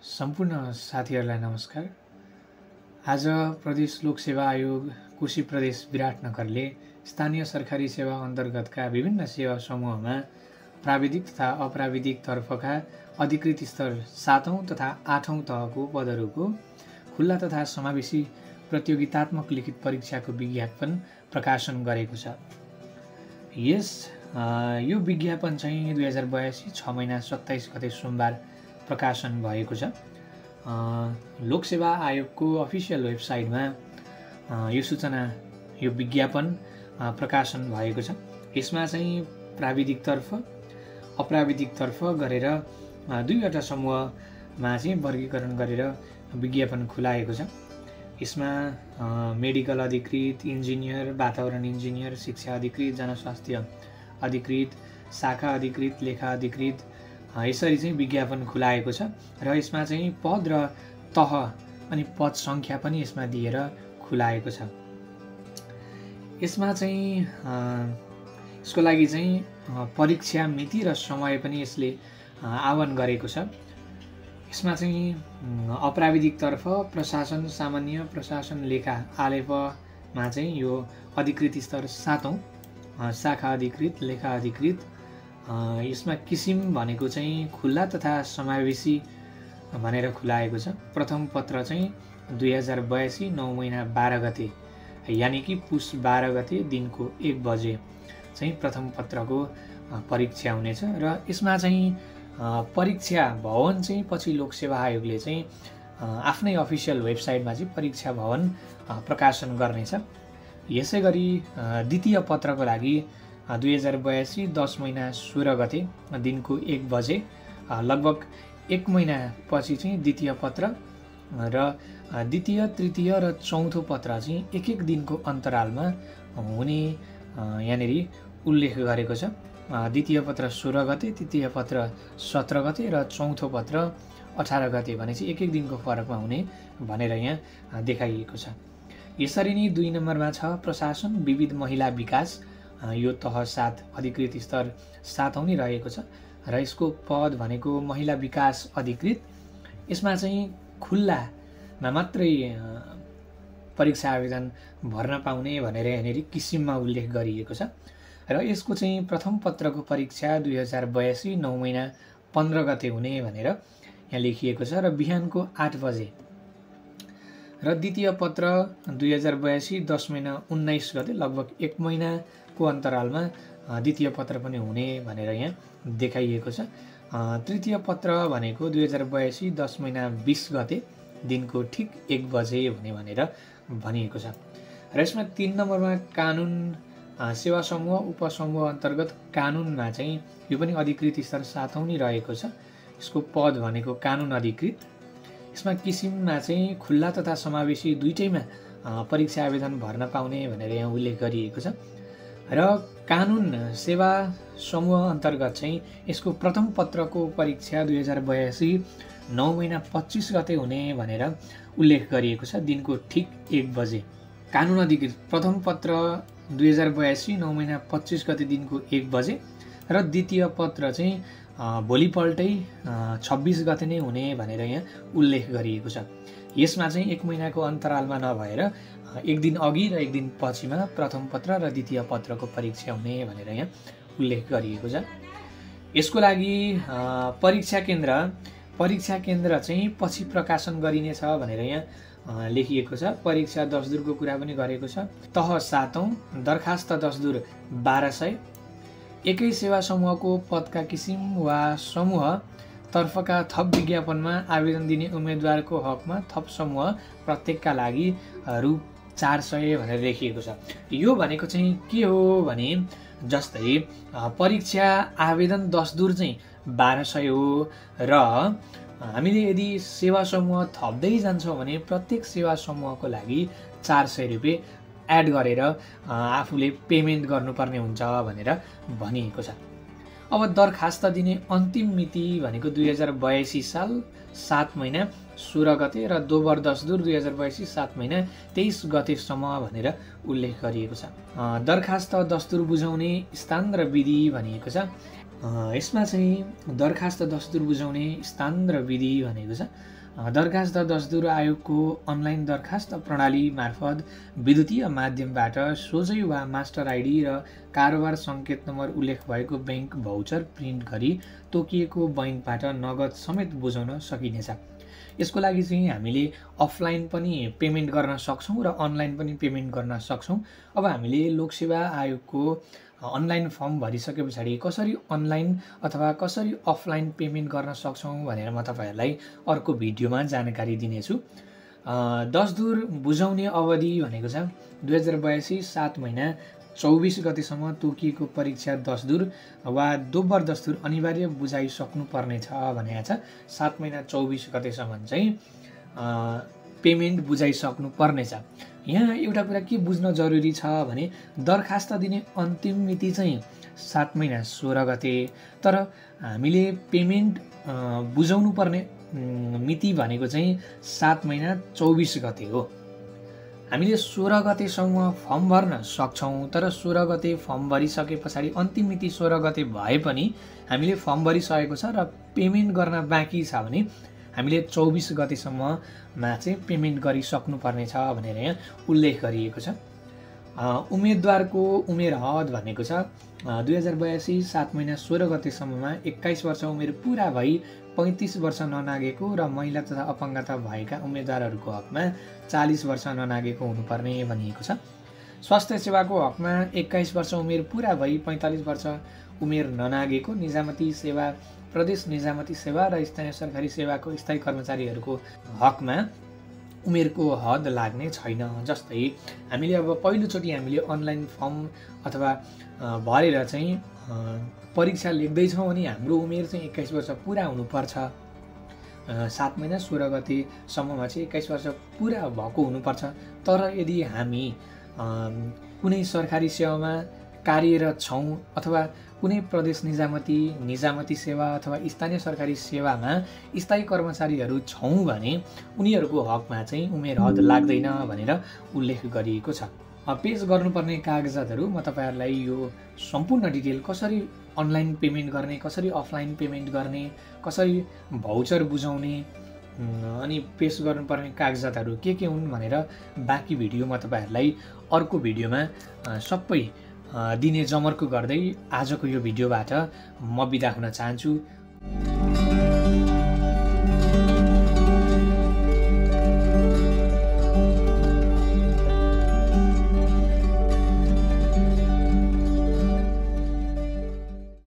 सम्पूर्ण साथीहरूलाई नमस्कार। आज प्रदेश लोक सेवा आयोग कोशी प्रदेश विराटनगरले स्थानीय सरकारी सेवा अन्तर्गतका विभिन्न सेवा समूहमा प्राविधिक तथा अप्राविधिक तर्फका अधिकृत स्तर 7औं तथा 8औं तहको पदहरूको खुल्ला तथा समावेशी प्रतियोगितात्मक लिखित परीक्षाको विज्ञापन प्रकाशन गरेको छ। यो विज्ञापन चाहिँ 2082 6 महिना 27 गते सोमबार प्रकाशन भएको छ। लोकसेवा आयोगको अफिसियल वेबसाइटमा यो सूचना यो विज्ञापन प्रकाशन भएको छ। यसमा चाहिँ प्राविधिकतर्फ अप्राविधिकतर्फ गरेर दुईवटा समूहमा चाहिँ वर्गीकरण गरेर विज्ञापन खुलाएको छ। यसमा मेडिकल अधिकृत, इन्जिनियर, वातावरण इन्जिनियर, शिक्षा अधिकृत, जनस्वास्थ्य अधिकृत, शाखा अधिकृत, लेखा अधिकृत यसरी चाहिँ विज्ञापन खुलाएको छ र यसमा चाहिँ पद र तह अनि पद सङ्ख्या पनि यसमा दिएर खुलाएको छ। यसमा चाहिँ यसको लागि चाहिँ परीक्षा मिति र समय पनि यसले आह्वान गरेको छ। यसमा चाहिँ अप्राविधिकतर्फ प्रशासन सामान्य, प्रशासन लेखा आलेपमा चाहिँ यो अधिकृत स्तर 7औं, शाखा अधिकृत, लेखा अधिकृत। यसमा किसिम भनेको चाहिँ खुल्ला तथा समावेशी भनेर खुलाएको छ। प्रथम पत्र चाहिँ 2082 9 महिना 12 गते यानि कि पुस 12 गते दिनको 1 बजे चाहिँ प्रथम पत्रको परीक्षा हुनेछ र यसमा चाहिँ परीक्षा भवन चाहिँ पछि लोकसेवा आयोगले चाहिँ आफ्नै अफिसियल वेबसाइटमा चाहिँ परीक्षा भवन प्रकाशन गर्नेछ। यसै गरी द्वितीय पत्रको लागि 2082 10 महिना 16 गते दिनको 1 बजे लगभग 1 महिना पछि चाहिँ द्वितीय पत्र र द्वितीय, तृतीय र चौथो पत्र चाहिँ एक दिनको अन्तरालमा हुने यहाँनिर उल्लेख गरेको छ। द्वितीय पत्र 16 गते, तृतीय पत्र 17 गते र चौथो पत्र 18 गते भनेपछि एक दिनको फरकमा हुने भनेर यहाँ देखाइएको छ। यसरी नै 2 नम्बरमा छ प्रशासन विविध महिला विकास। यो तह 7 अधिकृत स्तर 7औं नै रहेको छ र यसको पद भनेको महिला विकास अधिकृत। यसमा चाहिँ खुल्लामा मात्रै परीक्षा आवेदन भर्न पाउने भनेर यहाँनिर किसिममा उल्लेख गरिएको छ र यसको चाहिँ प्रथम पत्रको परीक्षा 2082 9 महिना 15 गते हुने भनेर यहाँ लेखिएको छ र बिहानको 8 बजे र द्वितीय पत्र 2082 10 महिना 19 गते लगभग 1 महिनाको अन्तरालमा द्वितीय पत्र पनि हुने भनेर यहाँ देखाइएको छ। तृतीय पत्र भनेको 2082 10 महिना 20 गते दिनको ठिक 1 बजे हुने भनेर भनिएको छ र यसमा 3 नम्बरमा कानुन सेवा समूह उपसमूह अन्तर्गत कानुनमा चाहिँ यो पनि अधिकृत स्तर 7औं नै रहेको छ। यसको पद भनेको कानुन अधिकृत। यसमा किसिममा चाहिँ खुल्ला तथा समावेशी दुईटैमा परीक्षा आवेदन भर्न पाउने भनेर यहाँ उल्लेख गरिएको छ र कानुन सेवा समूह अन्तर्गत चाहिँ यसको प्रथम पत्रको परीक्षा 2082 9 महिना 25 गते हुने भनेर उल्लेख गरिएको छ दिनको ठिक 1 बजे। कानुन अधिकृत प्रथम पत्र 2082 9 महिना 25 गते दिनको 1 बजे र द्वितीय पत्र चाहिँ भोलिपल्टै 26 गते नै हुने भनेर यहाँ उल्लेख गरिएको छ। यसमा चाहिँ 1 महिनाको अन्तरालमा नभएर 1 दिन अघि र 1 दिन पछिमा प्रथम पत्र र द्वितीय पत्रको परीक्षा हुने भनेर यहाँ उल्लेख गरिएको छ। यसको लागि परीक्षा केन्द्र चाहिँ पछि प्रकाशन गरिनेछ भनेर यहाँ लेखिएको छ। परीक्षा 10 दूरको कुरा पनि गरेको छ। तह 7औं, दरखास्त 10 दूर 1200। एकै सेवा समूहको पदका किसिम वा समूह तर्फका थप विज्ञापनमा आवेदन दिने उम्मेदवारको हकमा थप समूह प्रत्येकका लागि रु 400 भनेर लेखिएको छ। यो भनेको चाहिँ के हो भने जस्तै परीक्षा आवेदन 10 दूर चाहिँ 1200 हो र हामीले यदि सेवा समूह थप्दै जान्छौँ भने प्रत्येक सेवा समूहको लागि 400 रुपियाँ एड गरेर आफूले पेमेन्ट गर्नुपर्ने हुन्छ भनेर भनिएको छ। अब दरखास्त दिने अन्तिम मिति भनेको 2082 साल 7 महिना 16 गते र दोबर 10 दूर 2082 7 महिना 23 गतेसम्म भनेर उल्लेख गरिएको छ। दरखास्त दस्तुर बुझाउने स्थान र विधि भनिएको छ। यसमा चाहिँ दरखास्त दस्तुर बुझाउने स्थान र विधि भनेको छ। दरखास्त दस्तुर आयोगको अनलाइन दरखास्त प्रणाली मार्फत विद्युतीय माध्यमबाट सोझै वा मास्टर आइडी र कारोबार सङ्केत नम्बर उल्लेख भएको बैंक भाउचर प्रिन्ट गरी तोकिएको बैंकबाट नगद समेत बुझाउन सकिनेछ। यसको लागि चाहिँ हामीले अफलाइन पनि पेमेन्ट गर्न सक्छौँ र अनलाइन पनि पेमेन्ट गर्न सक्छौँ। अब हामीले लोकसेवा आयोगको अनलाइन फर्म भरिसके पछाडि कसरी अनलाइन अथवा कसरी अफलाइन पेमेन्ट गर्न सक्छौँ भनेर म तपाईँहरूलाई अर्को भिडियोमा जानकारी दिनेछु। दस्तुर बुझाउने अवधि भनेको छ 2082 7 महिना 24 गतेसम्म तोकिएको परीक्षा दस्तुर वा दोब्बर दस्तुर अनिवार्य बुझाइसक्नु पर्नेछ भनेको छ। 7 महिना 24 गतेसम्म चाहिँ पेमेन्ट बुझाइसक्नु पर्नेछ। यहाँ एउटा कुरा के बुझ्न जरुरी छ भने दरखास्त दिने अन्तिम मिति चाहिँ 7 महिना 16 गते, तर हामीले पेमेन्ट बुझाउनु पर्ने मिति भनेको चाहिँ 7 महिना 24 गते हो। हामीले 16 गतेसम्म फर्म भर्न सक्छौँ, तर 16 गते फर्म भरिसके पछाडि अन्तिम मिति 16 गते भए पनि हामीले फर्म भरिसकेको छ र पेमेन्ट गर्न बाँकी छ भने हामीले 24 गतेसम्ममा चाहिँ पेमेन्ट गरिसक्नु पर्नेछ भनेर यहाँ उल्लेख गरिएको छ। उम्मेदवारको उमेर हद भनेको छ 2082 7 महिना 16 गतेसम्ममा 21 वर्ष उमेर पुरा भई 35 वर्ष ननागेको र महिला तथा अपाङ्गता भएका उम्मेदवारहरूको हकमा 40 वर्ष ननागेको हुनुपर्ने भनिएको छ। स्वास्थ्य सेवाको हकमा 21 वर्ष उमेर पुरा भई 45 वर्ष उमेर ननागेको निजामती सेवा, प्रदेश निजामती सेवा र स्थानीय सरकारी सेवाको स्थायी कर्मचारीहरूको हकमा उमेरको हद लाग्ने छैन। जस्तै हामीले अब पहिलोचोटि हामीले अनलाइन फर्म अथवा भरेर चाहिँ परीक्षा लेख्दैछौँ भने हाम्रो उमेर चाहिँ 21 वर्ष पुरा हुनुपर्छ। 7 महिना 16 गतेसम्ममा चाहिँ 21 वर्ष पुरा भएको हुनुपर्छ। तर यदि हामी कुनै सरकारी सेवामा कार्यरत छौँ अथवा कुनै प्रदेश निजामती सेवा अथवा स्थानीय सरकारी सेवामा स्थायी कर्मचारीहरू छौँ भने उनीहरूको हकमा चाहिँ उमेर हद लाग्दैन भनेर उल्लेख गरिएको छ। पेश गर्नुपर्ने कागजातहरू म तपाईँहरूलाई यो सम्पूर्ण डिटेल कसरी अनलाइन पेमेन्ट गर्ने, कसरी अफलाइन पेमेन्ट गर्ने, कसरी भाउचर बुझाउने अनि पेश गर्नुपर्ने कागजातहरू के हुन् भनेर बाँकी भिडियो म तपाईँहरूलाई अर्को भिडियोमा सबै दिने जमर्को गर्दै आजको यो भिडियोबाट म बिदा हुन चाहन्छु।